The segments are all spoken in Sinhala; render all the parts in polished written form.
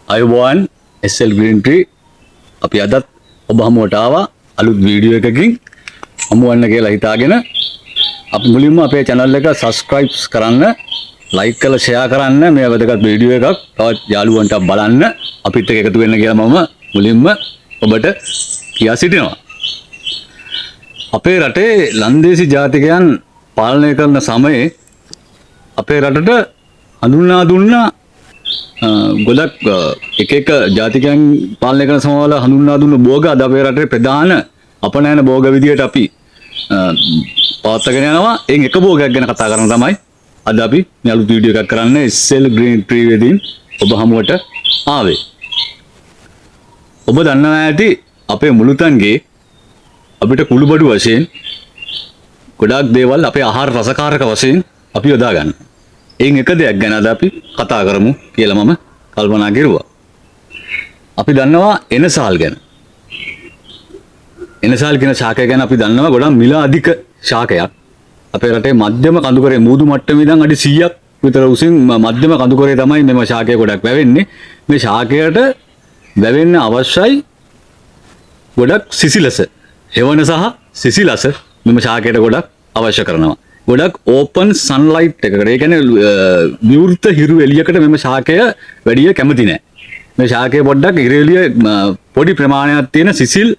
අයුබෝවන් SL Green Tree. අපි අදත් ඔබ හමුවට ආවා අලුත් වීඩියෝ එකකින් හමුවන්න කියලා හිතාගෙන. අපි මුලින්ම අපේ channel එක subscribe කරන්න, like කරලා share කරන්න. මේ වැදගත් වීඩියෝ එකක් තවත් යාළුවන්ට බලන්න අපිත් එක්ක එකතු වෙන්න කියලා මම මුලින්ම ඔබට කියා සිටිනවා. අපේ රටේ ලන්දේසි ජාතිකයන් පාලනය කරන සමයේ අපේ රටට හඳුන්වා දුන්නා ගොඩක් එක එක ජාතිකයන් පාලනය කරන සමවල හඳුන්වා දුන්න භෝග අද අපේ රටේ ප්‍රධාන අපනයන භෝග විදියට අපි පවත්වාගෙන යනවා. එයින් එක භෝගයක් ගැන කතා කරන තමයි අද අපි මේ අලුත් වීඩියෝ එකක් කරන්නේ SL Green Tree වෙතින් ඔබ හමුවට ආවේ. ඔබ දන්නවා ඇති අපේ මුළුතන්ගේ අපිට කුළුබඩු වශයෙන් ගොඩාක් දේවල් අපේ ආහාර රසකාරක වශයෙන් අපි යොදා ගන්නවා. එයින් එක දෙයක් ගැන අද අපි කතා කරමු කියලා මම කල්පනා කෙරුවා. අපි දන්නවා එනසාල් ගැන. එනසාල් කියන ශාකය ගැන අපි දන්නවා ගොඩාක් මිල අධික ශාකයක්. අපේ රටේ මධ්‍යම කඳුකරේ මූදු මට්ටමේ ඉඳන් අඩි 100ක් විතර උසින් මධ්‍යම කඳුකරේ තමයි මෙම ශාකය ගොඩක් වැවෙන්නේ. මේ ශාකයට වැවෙන්න අවශ්‍යයි ගොඩක් සිසිලස. හෙවණ සහ සිසිලස මෙම ශාකයට ගොඩක් අවශ්‍ය කරනවා. ගොඩක් ඕපන් සන්ලයිට් එකකට, ඒ කියන්නේ විවෘත හිරු එළියකට මෙම ශාකය වැඩිය කැමති නෑ. මේ ශාකය පොඩ්ඩක් හිරු එළිය පොඩි ප්‍රමාණයක් තියෙන සිසිල්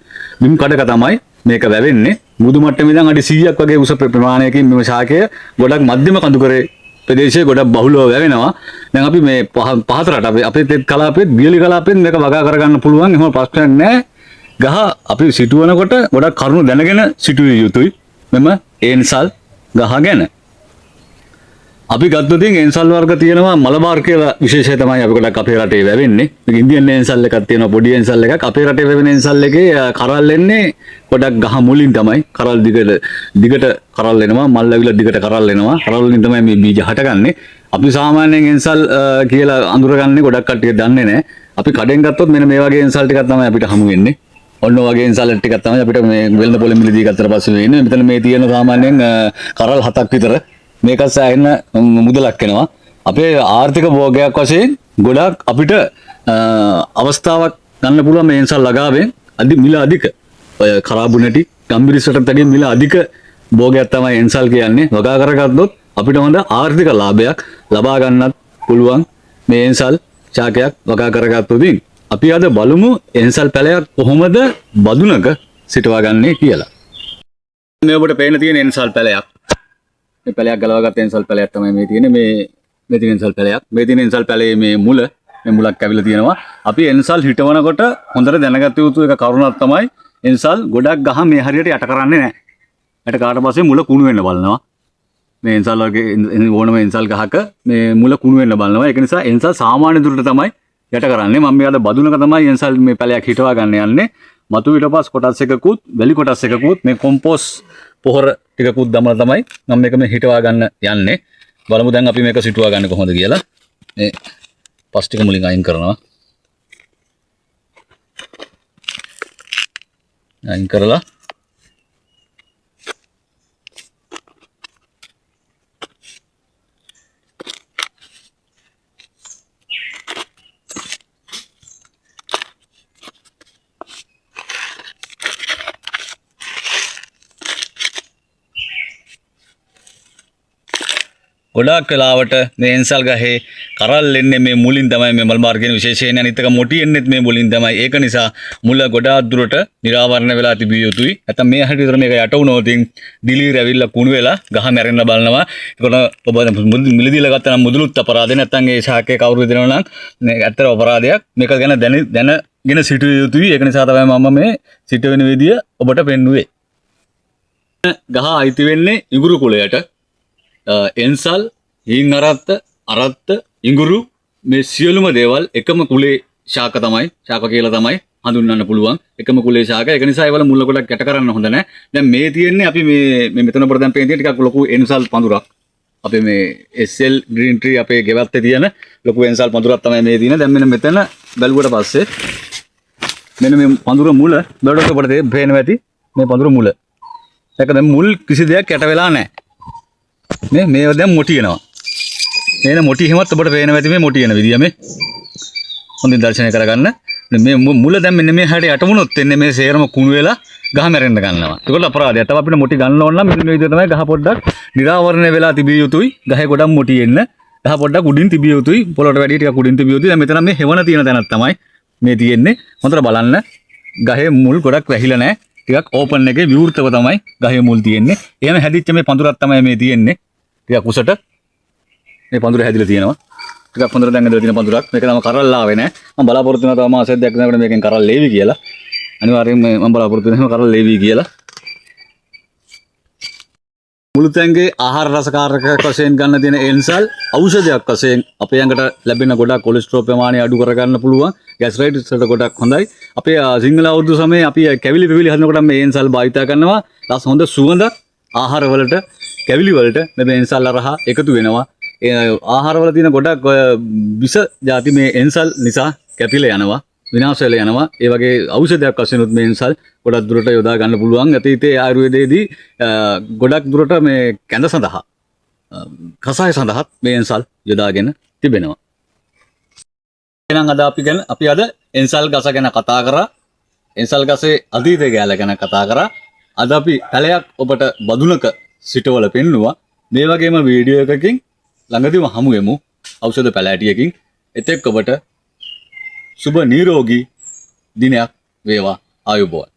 බිම් කඩක තමයි මේක වැවෙන්නේ. මුදු මට්ටමේ ඉඳන් අඩි 100ක් වගේ උස ප්‍රමාණයකින් මෙම ශාකය ගොඩක් මධ්‍යම කඳුකරේ ප්‍රදේශයේ ගොඩක් බහුලව වැවෙනවා. දැන් අපි මේ පහත රට අපේ තෙත් කලාපෙත් වියලි කලාපෙත් මේක වගා කරගන්න පුළුවන්. එහෙම ප්‍රශ්නයක් නෑ. ගහ අපි සිටුවනකොට ගොඩක් කරුණු දැනගෙන සිටුවිය යුතුයි මෙම ඒන්සල් ගහ ගැන. අපි ගත්තොත් ඒන්සල් වර්ග තියෙනවා මලබාර් කියලා විශේෂය තමයි අපි ගොඩක් අපේ රටේ වැවෙන්නේ. මේක ඉන්දියන් ඒන්සල් එකක් තියෙනවා, පොඩි ඒන්සල් එකක්. අපේ රටේ වැවෙන ඒන්සල් එකේ කරල් එන්නේ ගොඩක් ගහ මුලින් තමයි. කරල් දිගට කරල් එනවා, මල් ඇවිල්ලා දිගට කරල් එනවා. කරල් වලින් තමයි මේ බීජ හටගන්නේ. අපි සාමාන්‍යයෙන් ඒන්සල් කියලා අඳුරගන්නේ ගොඩක් කට්ටිය දන්නේ නැහැ. අපි කඩෙන් ගත්තොත් මෙන්න මේ වගේ ඒන්සල් ටිකක් තමයි අපිට හමු වෙන්නේ. ඔන්න ඔය වගේ ඒන්සල් ටිකක් තමයි අපිට මේ වෙළඳ පොලෙන් මිලදී ගත්තට පස්සේ වෙන්නේ. මෙතන මේ තියෙන සාමාන්‍යයෙන් කරල් 7ක් විතර. මේක සෑහෙන මුදලක් වෙනවා. අපේ ආර්ථික භෝගයක් වශයෙන් ගොඩක් අපිට අවස්ථාවක් ගන්න පුළුවන් මේ ඒන්සල් ළගාවෙන්. මිල අධික. ඔය කරාබු නැටි ගම්මිරිස් වලට වැඩිය මිල අධික භෝගයක් තමයි ඒන්සල් කියන්නේ. වගා කරගත්තොත් අපිට හොඳ ආර්ථික ලාභයක් ලබා ගන්නත් පුළුවන් මේ ඒන්සල් ශාකයක් වගා කරගත්තොත්. අපි අද බලමු ඒන්සල් පැලයක් කොහොමද බදුනක සිටවා ගන්නේ කියලා. මේ ඔබට පේන තියෙන ඒන්සල් පැලයක්. මේ පැලයක් ගලවාගත්ත ඒන්සල් පැලයක් තමයි මේ තියෙන්නේ. මේ තියෙන ඒන්සල් පැලයක්. මේ තියෙන ඒන්සල් පැලේ මේ මුල, මේ මුලක් ඇවිල්ලා තියෙනවා. අපි ඒන්සල් හිටවනකොට හොඳට දැනගත යුතු එක කරුණක් තමයි ඒන්සල් ගොඩක් ගහ මේ හරියට යට කරන්නේ නැහැ. යට කාට පස්සේ මුල කුණු වෙන්න බලනවා. මේ ඒන්සල් වගේ ඕනම ඒන්සල් ගහක මේ මුල කුණු වෙන්න බලනවා. ඒක නිසා ඒන්සල් සාමාන්‍ය දුරට තමයි යට කරන්නේ. මම මේ අද බදුනක තමයි ඒන්සල් මේ පැලයක් හිටවා ගන්න යන්නේ. මතු පිටපස් කොටස් එකකුත් වැලි කොටස් එකකුත් මේ කොම්පෝස් පොහොර ටිකකුත් දමලා තමයි මම මේක මේ හිටවා ගන්න යන්නේ. බලමු දැන් අපි මේක සිටුවා ගන්න කොහොමද කියලා. මේ පස් ටික මුලින් අයින් කරනවා. අයින් කරලා ගොඩාක් වෙලාවට මේ එන්සල් ගහේ කරල් එන්නේ මේ මුලින් තමයි. මේ මල්මාර් කියන විශේෂයෙන් අනිත් එක මොටි එන්නෙත් මේ මුලින් තමයි. ඒක නිසා මුල ගොඩාක් දුරට නිරාවරණ වෙලා තිබිය යුතුයි. නැත්නම් මේ හැටි විතර මේක යට වුණොත් ඉතින් දිලීර ඇවිල්ලා කුණු වෙලා ගහ මැරෙන්න බලනවා. ඒකට ඔබ මිලදීලා ගත්තා නම් මුදලුත් අපරාධේ. නැත්නම් ඒ ශාකේ කවුරු දෙනවා නම් මේ ඇත්තට අපරාධයක්. මේක ගැන දැනගෙන සිටිය යුතුයි. ඒක නිසා තමයි මම මේ සිට වෙන විදිය ඔබට පෙන්නුවේ. ගහ අයිති වෙන්නේ ඉඟුරු කුලයට. එන්සල්, හීන් අරත්ත, අරත්ත, ඉඟුරු මේ සියලුම දේවල් එකම කුලේ ශාක තමයි, ශාක කියලා තමයි හඳුන්වන්න පුළුවන්. එකම කුලේ ශාක. ඒක නිසා ඒවල මුල ගොඩක් යට කරන්න හොඳ නෑ. දැන් මේ තියෙන්නේ අපි මේ මෙතන ඔබට දැන් පේන තියෙන ටිකක් ලොකු එන්සල් පඳුරක්. අපේ මේ SL Green Tree අපේ ගෙවත්තේ තියෙන ලොකු එන්සල් පඳුරක් තමයි මේ තියෙන්නේ. දැන් මෙන්න මෙතන බැලුවට පස්සේ මෙන්න මේ පඳුර මුල බැලුවට ඔබට පේනවා ඇති මේ පඳුර මුල. ඒක දැන් මුල් කිසි දෙයක් යට වෙලා නෑ. මේවා දැන් මොටි එනවා. මේන මොටි එහෙමත් ඔබට පේනවා ඇති මේ මොටි එන විදිය මේ. හොඳින් දර්ශනය කරගන්න. මේ මුල දැන් මෙන්න මේ හැට යට වුණොත් එන්නේ මේ සේරම කුණු වෙලා ගහ මැරෙන්න ගන්නවා. ඒකට අපරාධයක්. තව අපිට මොටි ගන්න ඕන නම් මෙන්න මේ විදිහට තමයි ගහ පොඩ්ඩක් නිරාවරණය වෙලා තිබිය යුතුයි. ගහේ ගොඩක් මොටි එන්න. ගහ පොඩ්ඩක් උඩින් තිබිය යුතුයි. පොළොට වැඩි ටිකක් උඩින් තිබිය යුතුයි. දැන් මෙතන මේ හෙවණ තියෙන තැනක් තමයි මේ තියෙන්නේ. හොඳට බලන්න. ගහේ මුල් ගොඩක් වැහිලා නැහැ. ටිකක් ඕපන් එකේ විවෘතව තමයි ගහේ මුල් තියෙන්නේ. එහෙම හැදිච්ච මේ පඳුරක් තමයි මේ තියෙන්නේ. ටිකක් උසට මේ පඳුර හැදිලා තියෙනවා. ටිකක් හොඳට දැන් ඇදලා තියෙන පඳුරක්. මේක තම කරල් ආවේ නෑ. මම බලාපොරොත්තු වෙනවා තව මාසයක් දෙකක් යනකොට මේකෙන් කරල් ලේවි කියලා. අනිවාර්යෙන්ම මම බලාපොරොත්තු වෙනවා එහෙම කරල් ලේවි කියලා. මුළුතැන්ගේ ආහාර රසකාරකයක් වශයෙන් ගන්න තියෙන එන්සල් ඖෂධයක් වශයෙන් අපේ ඇඟට ලැබෙන ගොඩක් කොලෙස්ටරෝල් ප්‍රමාණය අඩු කරගන්න පුළුවන්. ගැස්ට්‍රයිටිස් වලට ගොඩක් හොඳයි. අපේ සිංහල අවුරුදු සමයේ අපි කැවිලි පෙවිලි හදනකොට මේ එන්සල් භාවිතා කරනවා. ලස් හොඳ සුවඳක් ආහාර වලට කැවිලි වලට මේ එන්සල් අරහා එකතු වෙනවා. ඒ ආහාරවල තියෙන ගොඩක් ඔය විෂ ජාති මේ එන්සල් නිසා කැපිලා යනවා, විනාශ වෙලා යනවා. ඒ වගේ ඖෂධයක් වශයෙන් උත් මේ එන්සල් ගොඩක් දුරට යොදා ගන්න පුළුවන්. අතීතයේ ආයුර්වේදයේදී ගොඩක් දුරට මේ කැඳ සඳහා, කසාය සඳහාත් මේ එන්සල් යොදාගෙන තිබෙනවා. එහෙනම් අද අපි අද එන්සල් ගස ගැන කතා කරා. එන්සල් ගසේ අතීතය ගැන කතා කරා. අද අපි පැලයක් ඔබට බදුනක සිටවල පෙන්නුවා. මේ වගේම වීඩියෝ එකකින් ළඟදීම හමු වෙමු ඖෂධ පැලැටියකින්. එතෙක් ඔබට සුබ නිරෝගී දිනයක් වේවා. ආයුබෝවන්.